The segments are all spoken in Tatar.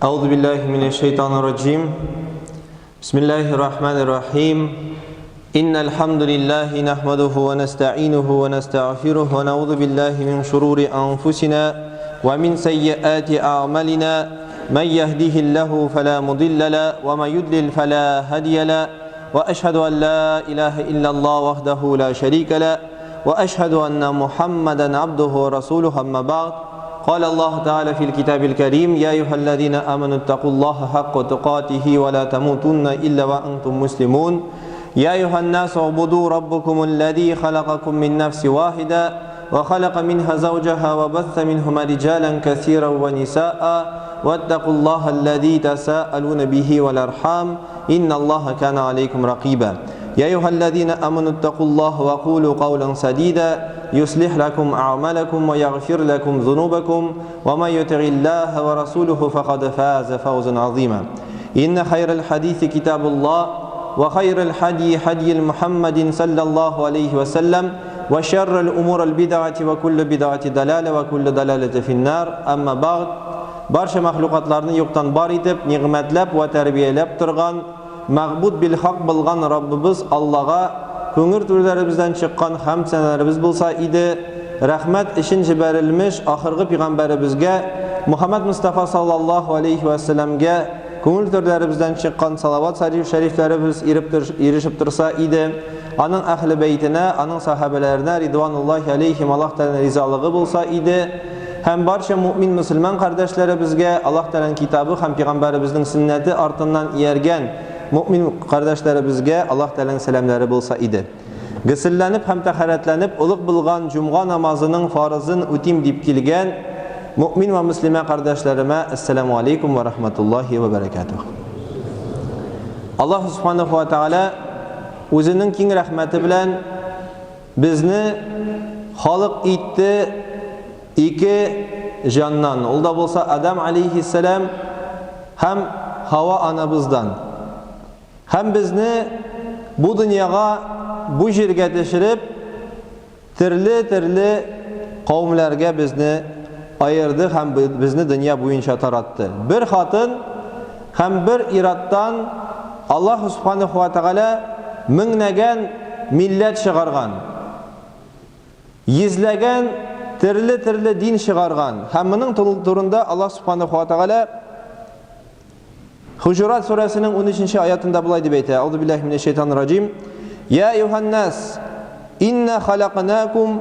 أعوذ بالله من الشيطان الرجيم بسم الله الرحمن الرحيم إن الحمد لله نحمده ونستعينه ونستغفره ونعوذ بالله من شرور أنفسنا ومن سيئات أعمالنا من يهده الله فلا مضل له ومن يضلل فلا هادي له وأشهد أن لا إله إلا الله وحده لا شريك له وأشهد أن محمدا عبده ورسوله أما بعد قال الله تعالى في الكتاب الكريم يا أيها الذين آمنوا اتقوا الله حق تقاته ولا تموتن إلا وأنتم مسلمون يا أيها الناس اعبدوا ربكم الذي خلقكم من نفس واحدة وخلق منها زوجها وبث منهما رجالا كثيرا ونساء واتقوا الله الذي تساءلون به والأرحام إن الله كان عليكم رقيبا يا أيها الذين آمنوا اتقوا الله وقولوا قولا سديدا يصلح لكم أعمالكم ويغفر لكم ذنوبكم ومن يطع الله ورسوله فقد فاز فوزا عظيما إن خير الحديث كتاب الله وخير الحدي حدي محمد صلى الله عليه وسلم وشر الأمور البدعة وكل بدعة دلالة وكل دلالة في النار أما بعد Барча мәхлукатларны юктан бар итеп, нигъмәтләп вә тәрбияләп торган, мәгъбуд бил-хак булган Раббыбыз Аллага күңер түрләребездән чыккан хәмд-сәналәребез булса иде, рәхмәт өчен җибәрелмеш ахыргы пигамбәребезгә, Мөхәммәд Мостафа саллаллаһу алейһи вә сәлләмгә күңел түрләребездән чыккан салават шәрифләребез ирешеп торса иде, аның әһле бәйтенә, аның сәхабәләренә ридвануллаһи алейһим Аллаһ Тәгаләнең ризалыгы булса иде. Һәм барча мөэмин-мөселман кардәшләребезгә Аллаһ Тәгаләнең китабы һәм пигамбәребезнең сөннәте артыннан ияргән мөэмин кардәшләребезгә Аллаһ Тәгаләнең сәламнәре булса иде. Госелләнеп һәм тәһарәтләнеп олуг булган җомга намазының фарызын үтим дип килгән мөэмин вә мөслимә кардәшләремә Әссәламү алейкум вә рахматуллаһи вә бәрәкәтүһ. Аллаһ Субханаһу вә Тәгалә үзенең киң рәхмәте белән Безне халык итте ике җаннан, ул да булса Адам алейһиссәлам һәм Һава анабыздан. Һәм безне бу дөньяга, бу җиргә төшереп, төрле-төрле кавемләргә безне аерды һәм безне дөнья буенча таратты. Бер хатын һәм бер ир-аттан Аллаһ Субханаһу ва Тәгалә меңнәгән милләт чыгарган, йөзләгән төрле-төрле дин чыгарган. Һәм моның турында Аллаһ Субханаһу ва Тәгалә Хуҗурат сүрәсенең 13 аятында болай дип әйтә. Аузу биллаһи минәш шайтанир раҗим. Я әйюһән-нас, инна халакнакум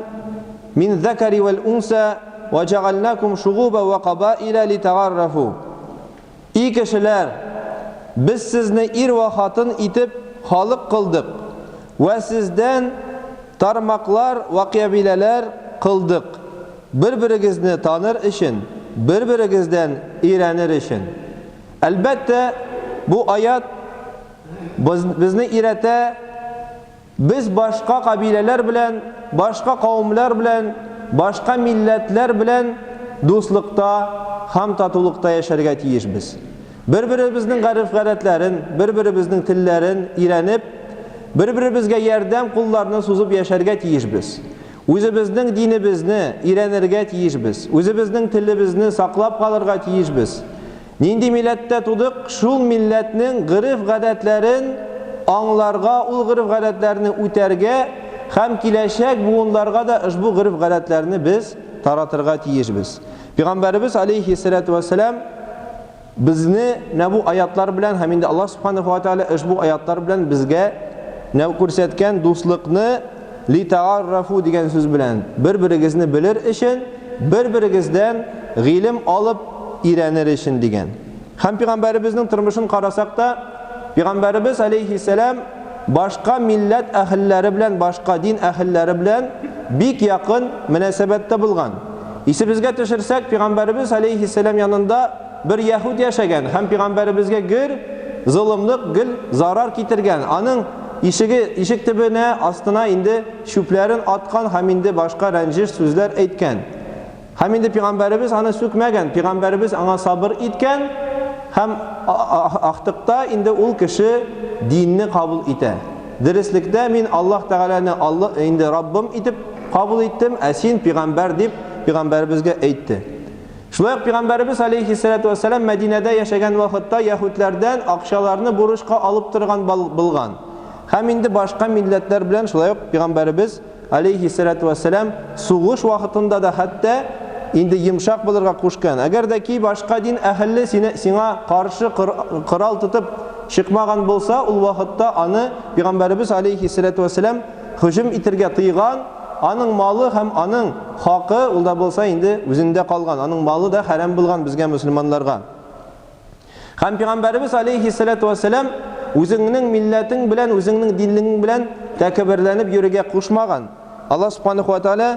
мин закари вәл унса ва җәгалнакум шугуба ва кабаиля литагаррафу. И кешеләр, без сезне ир вә хатын итеп халык кылдык вә сездән тармаклар вә кабиләләр кылдык, бер-берегезне таныр өчен, бер-берегездән өйрәнер өчен. Әлбәттә, бу аят безне өйрәтә, без башка кабиләләр белән, башка кавымлар белән, башка милләтләр белән дуслыкта һәм татулыкта яшәргә тиешбез. Бер-беребезнең гореф-гадәтләрен, бер-беребезнең телләрен өйрәнеп, бер-беребезгә ярдәм кулларны сузып яшәргә тиешбез. Үзебезнең динебезне өйрәнергә тиешбез. Үзебезнең телебезне саклап калырга тиешбез. Нинди милләттә тудык, шул милләтнең гореф-гадәтләрен аңларга, ул гореф-гадәтләрне үтәргә һәм киләчәк буынларга да ошбу гореф-гадәтләрне без таратырга тиешбез. Пәйгамбәребез алейһиссәләтү вәссәлам безне менә бу аятлар белән һәм инде Аллаһ субханаһу ва тааля ошбу аятлар белән безгә менә күрсәткән дуслыкны литааррафу дигән сүз белән бер-берегезне белер өчен, бер-берегездән гыйлем алып өйрәнер өчен дигән. Һәм пәйгамбәребезнең тормышын карасак та, пәйгамбәребез алейһиссәлам башка милләт әһелләре белән, башка дин әһелләре белән бик якын мөнәсәбәттә булган. Исебезгә төшерсәк, пәйгамбәребез алейһиссәлам янында бер яһүд яшәгән һәм пәйгамбәребезгә гел золымлык, гел зарар китергән. Аның ишеге, ишек төбенә, астына инде чүпләрен аткан һәм инде башка рәнҗеш сүзләр әйткән. Һәм инде пәйгамбәребез аны сүкмәгән, пәйгамбәребез аңа сабыр иткән һәм ахтыкта инде ул кеше динне кабул итә. Дөреслектә мин Аллаһ Тәгаләне Алла инде Раббым итеп кабул иттем, ә син пәйгамбәр дип пәйгамбәребезгә әйтте. Шулай ук пәйгамбәребез алейхиссалату вассалам Мәдинәдә яшәгән вакытта яһүдләрдән акчаларны бурычка алып торган булган. Һәм инде башка милләтләр белән шулай ук пәйгамбәребез алейхиссалату вассалам сугыш вакытында да хәтта инде йомшак булырга кушкан. Әгәр дә ки башка дин әһелле сине сиңа каршы корал тотып чыкмаган булса, ул вакытта аны пәйгамбәребез алейхиссалату вассалам һөҗүм итергә тыйган, аның малы һәм аның хакы, ул да булса инде үзендә калган, аның малы да хәрам булган безгә мөселманнарга. Һәм пәйгамбәребез алейхиссалату вассалам үзеңнең милләтең белән, үзеңнең динлегең белән тәкәбберләнеп йөрергә кушмаган. Аллаһ субханаху ва тааля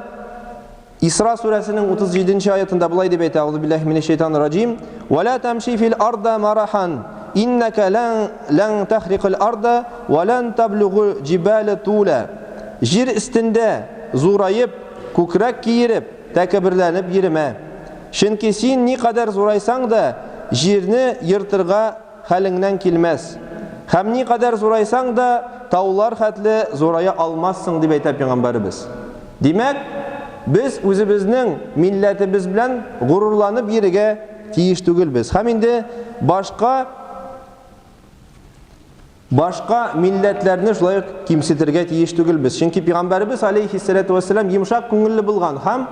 Исра сүрәсенең 37 нче аятында болай дип әйтә, Аузу биллаһи минәш шайтанир раҗим, Ва ла тамши фил арда марахан, иннәкә лән лән тахрикал арда ва лән таблугу җибалә тула. Җир өстендә зураеп, күкрәк киереп, тәкәбберләнеп йөремә. Чөнки син никадәр зурайсаң да, җирне ертырга хәлеңнән килмәс. Һәм никадәр зурайсаң да, таулар хәтле зурая алмассың, дип әйтә пәйгамбәребез. Димәк, без үзебезнең милләтебез белән горурланып йөрергә тиеш түгелбез. Һәм инде башка башка милләтләрне шулай ук кимсетергә тиеш түгелбез. Чөнки пәйгамбәребез алейхиссалату вассалам йомшак күңелле булган һәм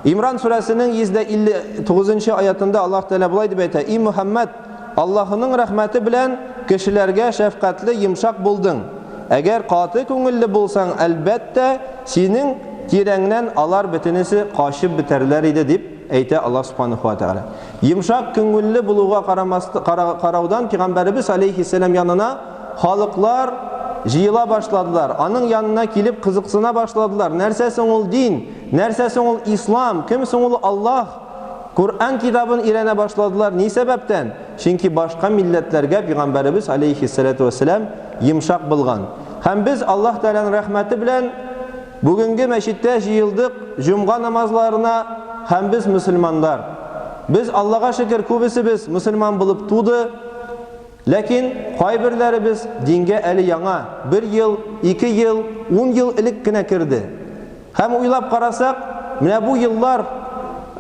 Имран сүрәсенең 159 аятында Аллаһ Тәгалә болай дип әйтә: "И Мөхәммәд, Аллаһының рәхмәте белән кешеләргә шәфкатьле, йомшак булдың. Әгәр каты күңелле булсаң, әлбәттә, синең тирәңнән алар бөтенесе качып бетәрләр иде, дип әйтә Аллаһ Субханаһу ва Тәгалә. Йомшак күңелле булуга караудан пәйгамбәребез алейһиссәлам янына халыклар җыела башладылар. Аның янына килеп кызыксына башладылар. Нәрсә соң ул дин? Нәрсә соң ул ислам? Кем соң ул Аллаһ? Коръән китабын өйрәнә башладылар. Ни сәбәптән? Чөнки башка милләтләргә пәйгамбәребез алейхиссалату вәссәлам йомшак булган. Һәм без Аллаһ Тәгаләнең рәхмәте белән бүгенге мәчеттә җыелдык җомга намазларына һәм без мөселманнар. Без Аллага шөкер күбесебез мөселман булып туды. Ләкин кайберләребез дингә әле яңа, бер ел, ике ел, ун ел элек кенә керде. Һәм уйлап карасак, менә бу еллар,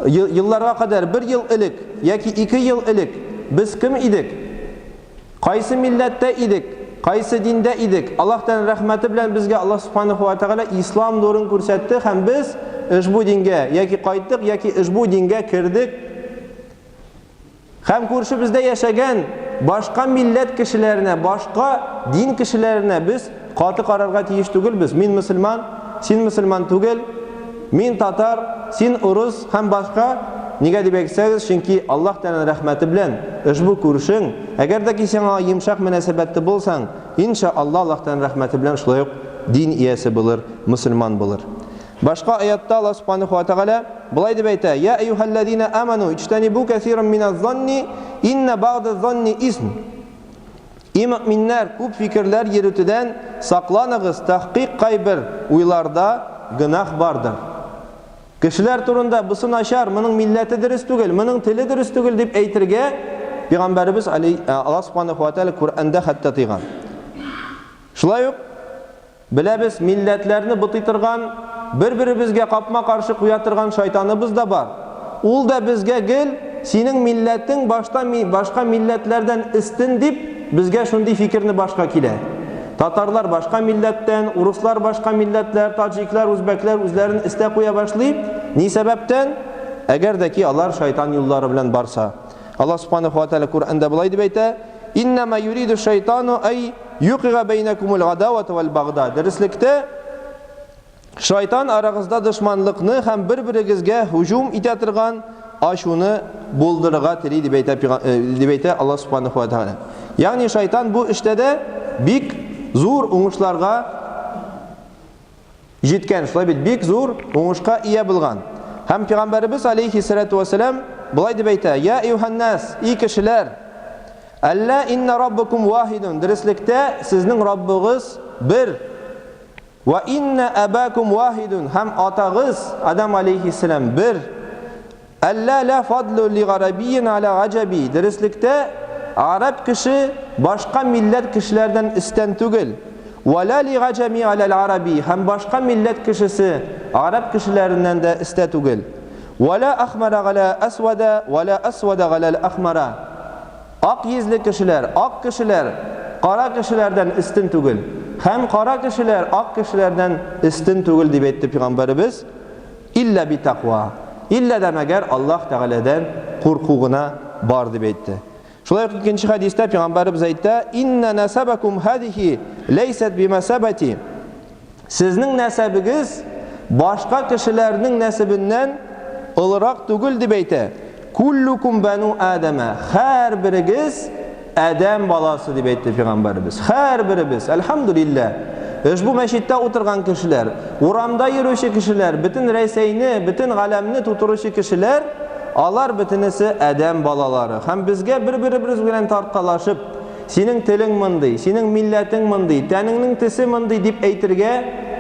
елларга кадәр бер ел элек яки ике ел элек без кем идек? Кайсы милләттә идек? Кайсы диндә идек? Аллаһ Тәгаләнең рәхмәте белән безгә Аллаһ Субханаһу ва Тәгалә ислам нурын күрсәтте һәм без ошбу дингә яки кайттык, яки ошбу дингә кердек. Һәм күршебездә яшәгән башка милләт кешеләренә, башка дин кешеләренә без каты карарга тиеш түгелбез. Мин мөселман, син мөселман түгел, мин татар, син урыс һәм башка. Нигә дип әйтсәгез, чөнки Аллаһ Тәгаләнең рәхмәте белән ошбу күршең, әгәр дә ки син аңа йомшак мөнәсәбәттә булсаң, инша Аллаһ Аллаһ Тәгаләнең рәхмәте белән шулай ук дин иясе булыр, мөселман булыр. Башка аятта Аллаһ Субханаһу ва Тәгалә болай дип әйтә: "Я әйюһәлләзина аману иҗтанибу кәсиран миназ-занни инна бәгъдаз-занни исм." И мөэминнәр, күп фикерләр йөрүтүдән сакланыгыз, тәхкыйк кайбер уйларда гөнаһ бардыр. Кешеләр турында бусы начар, моның милләте дөрес түгел, моның теле дөрес түгел дип әйтергә Пәйгамбәребез Аллаһ Субханаһу ва Тәгалә Коръәндә хәтта тыйган. Шулай ук Беләбез, милләтләрне бутый торган, бер-беребезгә капма-каршы куя торган шайтаныбыз да бар. Ул да безгә гел, синең милләтең башта башка милләтләрдән өстен дип, безгә шундый фикерне башка килә. Татарлар башка милләттән, урыслар башка милләтләр, таҗиклар, үзбәкләр үзләрен өстә куя башлый. Ни сәбәптән? Әгәр дә ки алар шайтан юллары белән барса. Аллаһ Субханаһу ва Тәгалә Коръәндә болай дип әйтә, Иннама юриду шайтану ай юкига бәйнәкумул гадавата вәл багда. Дөреслектә, шайтан арагызда дошманлыкны һәм бер-берегезгә һөҗүм итә торган ачуны булдырырга тели, дип әйтә, дип әйтә Аллаһ Субханаһу ва Тәгалә. Ягъни шайтан бу эштә дә бик зур уңышларга җиткән, шулай бит, бик зур уңышка ия булган. Һәм пәйгамбәребез алейхиссалату вассалам болай дип әйтә: "Я әйюһәннас, и кешеләр, әллә инна раббукум вахидун, дөреслектә сезнең Раббыгыз бер. Ва инна абакум вахидун, һәм атагыз Адам алейхиссалам бер. Әллә лә фадлу ли гарәбиен аля гаҗәби, дөреслектә, гарәп кеше башка милләт кешеләрдән өстән түгел. Вә лә ли гаҗәми алял гарәби, һәм башка милләт кешесе гарәп кешеләреннән дә өстә түгел. Вәлә әхмәрә галә әсвәдә, вәлә әсвәдә галәл әхмәрә. Ак йөзле кешеләр, ак кешеләр кара кешеләрдән өстен түгел. Һәм кара кешеләр ак кешеләрдән өстен түгел, дип әйтте пәйгамбәребез. Илля би таква. Илля дә мәгәр Аллаһ Тәгаләдән курку гына бар, дип әйтте. Шулай ук икенче хәдистә пәйгамбәребез әйтә, Инна насабакум һадихи ләйсәт бимасабати. Сезнең нәсәбегез башка кешеләрнең нәсебеннән олырак түгел, дип әйтә. Куллукум бану Адама. Һәрберегез Адәм баласы, дип әйтте пәйгамбәребез. Һәрберебез, әлхәмдүлилләһ. Ошбу мәчеттә утырган кешеләр, урамда йөрүче кешеләр, бөтен Рәсәйне, бөтен галәмне тутыручы кешеләр, алар бөтенесе Адәм балалары. Һәм безгә бер-беребез белән тарткалашып, Синең телең мондый, синең милләтең мондый, тәнеңнең төсе мондый дип әйтергә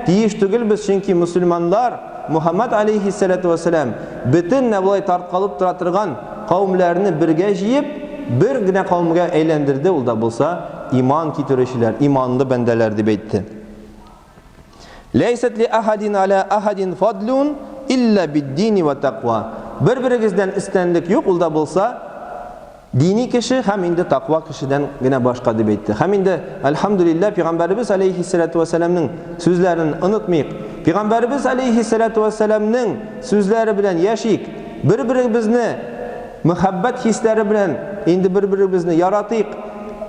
тиеш түгелбез, чөнки мөселманнар, Мухаммад алейһиссәләтү вәссәлам бөтен менә болай тарткалып тора торган кавемләрне бергә җыеп, бер генә кавемгә әйләндерде, ул да булса иман китерүчеләр, иманлы бәндәләр дип әйтте. Ләйсәт ли ахадин аля ахадин фадлун илля биддини ва таква. Бер-берегездән өстенлек юк, ул да булса Дини кеше һәм инде таква кешедән генә башка, дип әйтте. Һәм инде, әлхәмдүлилләһ, Пәйгамбәребез алейһиссәләтү вәссәламнең сүзләрен онытмыйк. Пәйгамбәребез алейһиссәләтү вәссәламнең сүзләре белән яшик. Бер-беребезне мәхәббәт хисләре белән инде бер-беребезне яратыйк.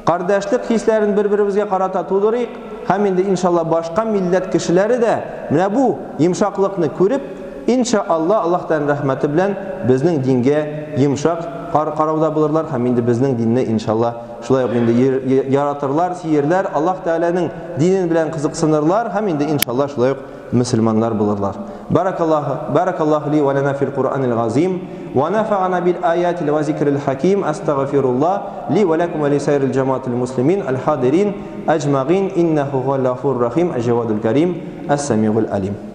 Кардәшлек хисләрен бер-беребезгә карата тудырыйк. Һәм инде, иншалла, башка милләт кешеләре дә менә бу йомшаклыкны күреп, Инша Алла, Аллаһ Тәгаләнең рәхмәте белән безнең дингә йомшак карауда булырлар һәм инде безнең динне иншалла шулай ук инде яратырлар, сөерләр, Аллаһ Тәгаләнең динен белән кызыксынырлар һәм инде иншалла шулай ук мөселманнар булырлар. Баракаллаһу баракаллаһу ли ва лана фил Куранил газим ва нафагана бил аятил ва зикрил хаким астагфируллах ли ва лакум ва ли сайрил джамаатил муслимин аль хадирин аҗмагин иннаху хуал гафур рахим әл-җавадул карим ас-самигул алим.